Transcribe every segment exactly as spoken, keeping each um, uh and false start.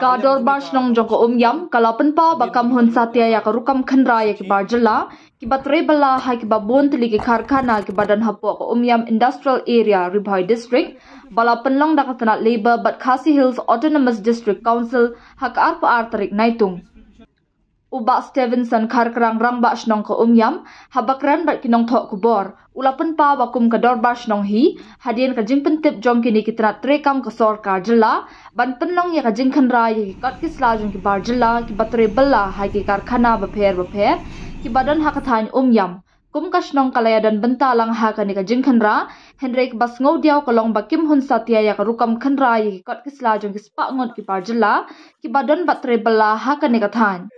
Ka Dorbar Shnong jong ka Umiam ka la pynpaw ba kam hun satia ïa ka rukom khynra ïa ki bar jylla kiba trei bylla ha kiba bun tylli ki karkhana kiba don hapoh ka Umiam Industrial Area, Ri Bhoi District, ba la pynlong da ka tnat Labour bad Khasi Hills Autonomous District Council ha ka arphew ar tarik Naitung. U Bah Stevenson Kharkrang, Rangbah Shnong ka Umiam, haba kren bad ki nongthoh khubor, u la pynpaw ba kum ka Dorbar Shnong hi, hadien ka jingpyntip jong kine ki tnat treikam ka sorkar jylla ban pynlong ïa ka jingkhynra ïa ki kot ki sla jong ki bar jylla kiba trei bylla ha ki karkhana bapher bapher kiba don ha ka thaiñ Umiam. Kum ka shnong ka la ïadon bynta lang ha kane ka jingkhynra, hynrei kaba sngewdiaw ka long ba kim hun satia ïa ka rukom khynra ïa ki kot ki sla jong ki spah ngut ki bar jylla kiba don bad trei bylla ha kane ka thaiñ.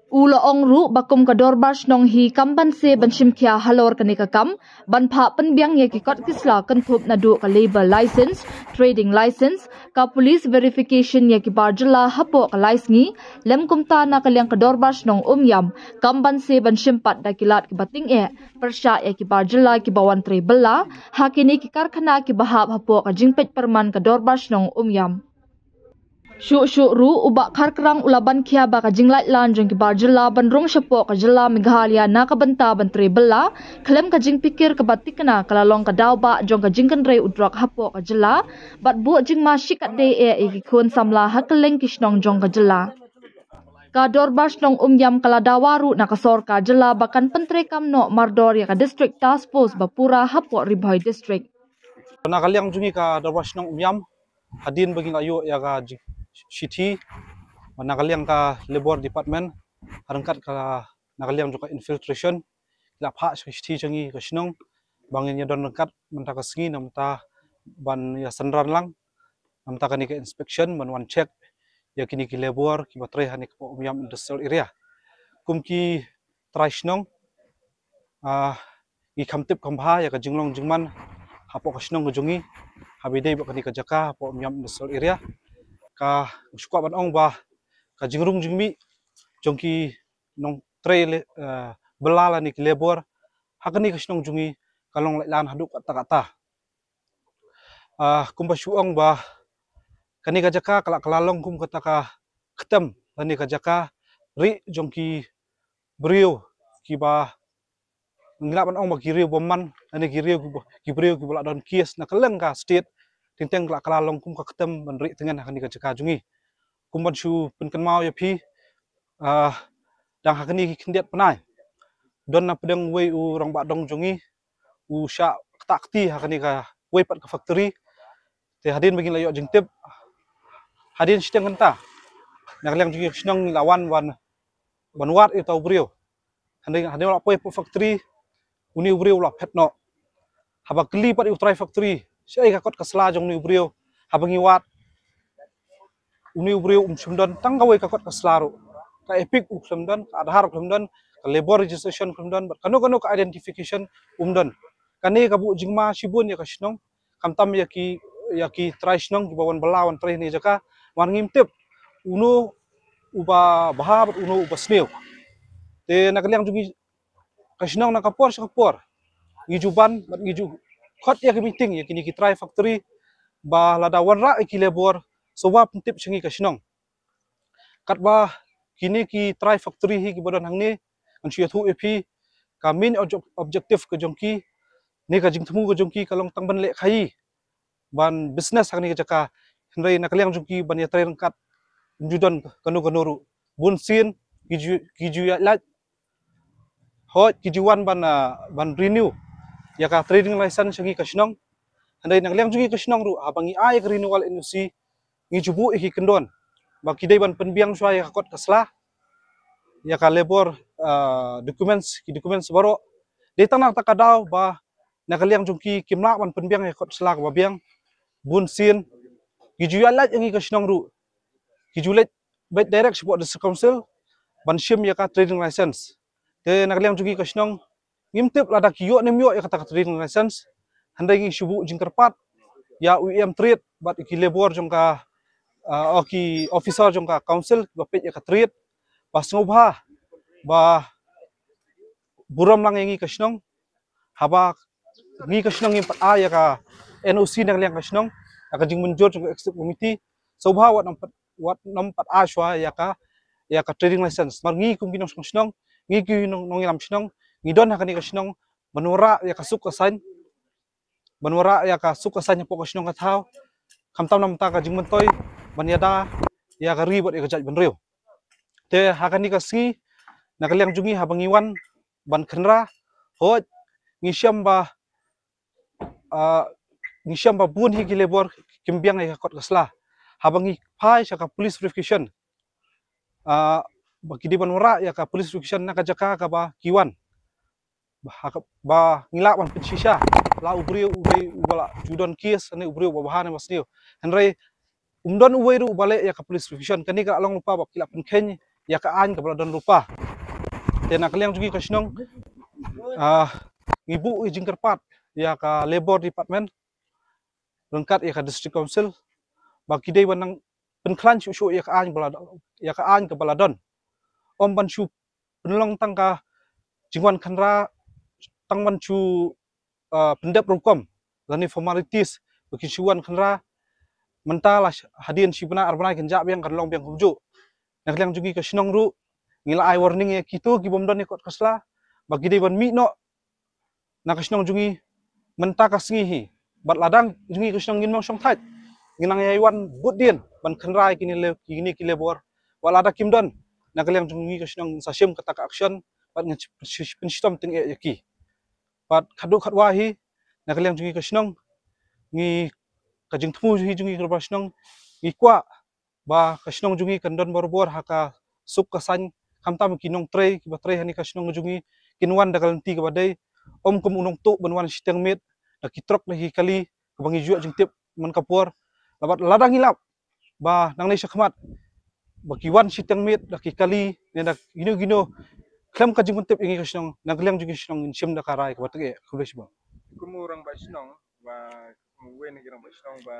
U la ong ruh ba kum ka Dorbar Shnong hi kam ban se ban shim khia halor kane ka kam, ban phah pynbiang ïa ki kot ki sla kynthup naduh ka labour license, trading license, ka police verification ïa ki bar jylla hapoh ka lai sngi, lem kumta na ka liang ka Dorbar Shnong Umiam kam ban se ban shim pat da ki lad kiba tyngeh pyrshah ïa ki bar jylla kiba wan trei bylla ha kine ki karkhana kiba hap hapoh ka jingpeit pyrman ka Dorbar Shnong Umiam. Shuh shuh ruh u Bah Kharkrang u la ban khia ba ka jinglait lan jong ki bar jylla ban rung shapoh ka jylla Meghalaya na ka bynta ban trei bylla, khlem ka jingpikir kaba thikna ka la long ka daw ba jong ka jingkynrei u drok hapoh ka jylla bad buh jingma shikatdei eh ïa ki khun samla ha kylleng ki shnong jong ka jylla. Ka Dorbar Shnong Umiam ka la dawa ruh na ka sorkar jylla ba kan pyntreikam noh mardor ïa ka District Task Force ba pura hapoh Ri Bhoi District. Na ka liang jong ngi ka Dorbar Shnong Umiam, hadien ba ngi la ïoh ïa ka ji-, shithi na ka liang ka Labour Department, ha ryngkat ka, na ka liang jong ka infiltration, ki la phah shithi jong ngi ka shnong ba ngin ïa don ryngkat mynta ka sngi, namar ban ïa synran lang namar kane ka inspection, ban wan check ïa kine ki labour kiba trei ha kane ka Umiam Industrial Area. Kum ki trai shnong, ah, ngi kham tip kham bha ïa ka jinglong jingman hapoh ka shnong ka jong ngi, haba ïadei bad kane ka jaka hapoh Umiam Industrial Area. Ka shu kwah ban ong ba ka jingrung jingmih jong ki nongtrei le-, eh, bylla lane ki labour ha kane ka shnong jong ngi ka long lait lan haduh katta katta. Ah, kumba shu ong ba kane ka jaka ka la, ka la long kum kata ka ktem lane ka jaka rieh jong ki briew kiba ngi lah ban ong ba ki riew bymman, lane ki riew kiba, ki briew kiba la don case na kylleng ka state. Teng teng ka la, ka la long kum ka ktem ban rieh tyngen ha kane ka jaka jong ngi. Kum ban shu pynkynmaw ïa phi, ah, dang ha kine ki khyndiat bnai, don na pdeng uwei u rangbah dong jong ngi u shah ktah kti ha kane kawei pat ka factory. Te hadien ba ngi la ïoh jingtip, hadien shiteng kynta, na ka liang jong ngi ka shnong ngi la wan, wan ban wad ïa uta u briew. Hadien, hadien ba la poi hapoh factory, une u briew u la phet noh. Haba kylli pat ïa u trai factory shaei ka kot ka sla jong une u briew, haba ngi wad, une u briew um shym don tang kawei ka kot ka sla ruh. Ka EPIC um shym don, ka Aadhaar um shym don, ka labour registration um shym don, bad kano kano ka identification um don. Kane ka buh jingma shibun ïa ka shnong, khamtam ïa ki, ïa ki trai shnong kiba wan bylla wan trei ha kane ka jaka. Namar ngim tip uno uba bha bad uno uba sniew. Te na ka liang jong ngi ka shnong, na ka por sha ka por ngi ju ban bad ngi ju khot ïa ka meeting ïa kine ki trai factory ba lada wanrah ïa ki labour, sngewbha pyntip sha ngi ka shnong. Katba kine ki trai factory hi kiba don hangne, ngan shu ïathuh ïa phi, ka main obje-, objective ka jong ki ne ka jingthmu ka jong ki ka long tang ban leh khaïi, ban business ha kane ka jaka. Hynrei na ka liang jong ki ban ïatrei ryngkat, ym ju don kano kano ruh. Bun sien ki ju, ki ju ïaid lait, hooid ki ju wan ban, ah, ban renew ïa ka trading license sha ngi ka shnong. Hynrei na ka liang jong ngi ka shnong ruh, haba ngi ai ïa ka renewal NOC, ngi ju buh ïa ki kyndon ba ki dei ban pynbiang shuwa ïa ka kot ka sla, ïa ka labour, ah, documents, ki documents baroh. Dei tang na kata ka daw ba na ka liang jong ki kim lah ban pynbiang ïa ka kot sla kaba biang. Bun sien ki ju ïaid lait ïa ngi ka shnong ruh, ki ju leit beit direct shapoh District Council ban shim ïa ka trading license. Te na ka liang jong ngi ka shnong, ngim tip lada ki ïoh ne ym ïoh ïa kata ka trading license. Hynrei ngi shu buh jingkyrpad ïa u EM Trade bad ki labour jong ka, ah, o ki officer jong ka council ba peit ïa ka trade, ba sngewbha ba burom lang ïa ngi ka shnong. Haba ngi ka shnong ngim pat ai ïa ka NOC na ka liang ka shnong, ïa ka jingmynjur jong ka executive committee, sngewbha wat nang pat wat nym pat ai shuwa ïa ka, ïa ka trading license. Namar ngi kum ki nongshong shnong, ngi ki nong, nongïalam shnong, ngi don ha kane ka shnong ban wanrah ïa ka suk ka saiñ, ban wanrah ïa ka suk ka saiñ hapoh ka shnong ka thaw, khamtam namar ka jingmyntoi ban ïada ïa ka ri bad ïa ka jaitbynriew. Te ha kane ka sngi, na ka liang jong ngi haba ngi wan ban kynrad, hooid, ngi shem ba, ah, ngi shem ba bun hi ki labour kim biang ïa ka kot ka sla. Haba ngi phai sha ka police verification, ah, ba ki dei ban wanrah ïa ka police verification na ka jaka kaba ki wan. Ba, ha ka, ba ngi lah ban pynshisha la u briew u dei uba la ju don case ne u briew uba bha ne ba sniew. Hynrei um don uwei ruh uba leh ïa ka police verification. Kane ka la long lypa ba ki la pynkheiñ ïa ka aiñ kaba la don lypa. Te na ka liang jong ngi ka shnong, ah, ngi buh ïa jingkyrpad ïa ka Labour Department ryngkat ïa ka District Council ba ki dei ban nang pynkhlaiñ shuh shuh ïa ka aiñ ba la, ïa ka aiñ kaba la don. Ym ban shu pynlong tang ka jingwan kynrad, tang ban shu, ah, pyndep rukom lane formalities ba kin shu wan kynrad. Mynta la sh-, hadien shi bnai ar bnai kin jah biang, kan long biang kumjuh. Na ka liang jong ngi ka shnong ruh ngi la ai warning ïa kito ki bym don ïa kot ka sla ba ki dei ban mih noh na ka shnong jong ngi mynta ka sngi hi. Bad lada jong ngi ka shnong ngin mong shong thait, ngin nang ïai wan bud dien ban kynrad ïa kine le, kine ki labour. Wat lada kim don, na ka liang jong ngi ka shnong ngin sa shim kata ka action bad ngin sh-, sh-, pynshitom tyngeh ïa ki. Bad khatduh khatwai hi, na ka liang jong ngi ka shnong, ngi, ka jingthmu hi jong ngi ka shnong, ngi kwah ba ka shnong jong ngi kan don barabor ha ka suk ka saiñ, khamtam ki nongtrei kiba trei ha kane ka shnong jong ngi kin wan da ka lynti kaba dei, ym kum u nongtuh ban wan shiteng miet da ki trok da ki kali kaba ngi ju ïoh jingtip man ka por. Bad lada ngi lap ba nangne shakhmat ba ki wan shiteng miet da ki kali ne da kino kino khlem ka jingpyntip ïa ngi ka shnong, na ka liang jong ngi ka shnong ngin shim da ka rai kaba tyngeh. Khublei shibun. Kum u rangbah shnong ba, kum uwei na ki rangbah shnong ba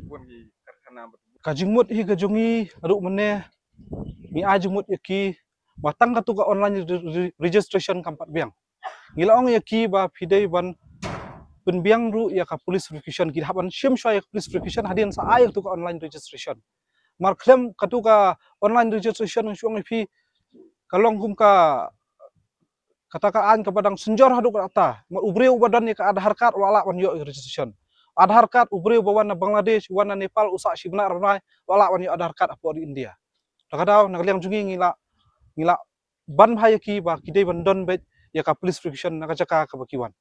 bun ki karkhana ba, ka jingmut hi ka jong ngi haduh mynne, ngi ai jingmut ïa ki ba tang katu ka online re-, re-, registration kam pat biang. Ngi la ong ïa ki ba phi dei ban pynbiang ruh ïa ka police verification, ki hap ban shim shuwa ïa ka police verification hadien sa ai katu ka online registration. Mar khlem katu ka online registration, nga shu ong ïa phi, ka long kum ka, kata ka aiñ kaba dang synjor haduh katta. Mar u briew uba don ïa ka Aadhaar card u la lah ban ïoh ïa ka registration. Aadhaar card, u briew ba wan na Bangladesh, wan na Nepal, u sah shi bnai ar bnai, u la lah ban ïoh Aadhaar card hapoh ri India. Te ka daw na ka liang jong ngi ngi la, ngi la ban bha ïa ki ba ki dei ban don beit ïa ka police verification na ka jaka kaba ki wan.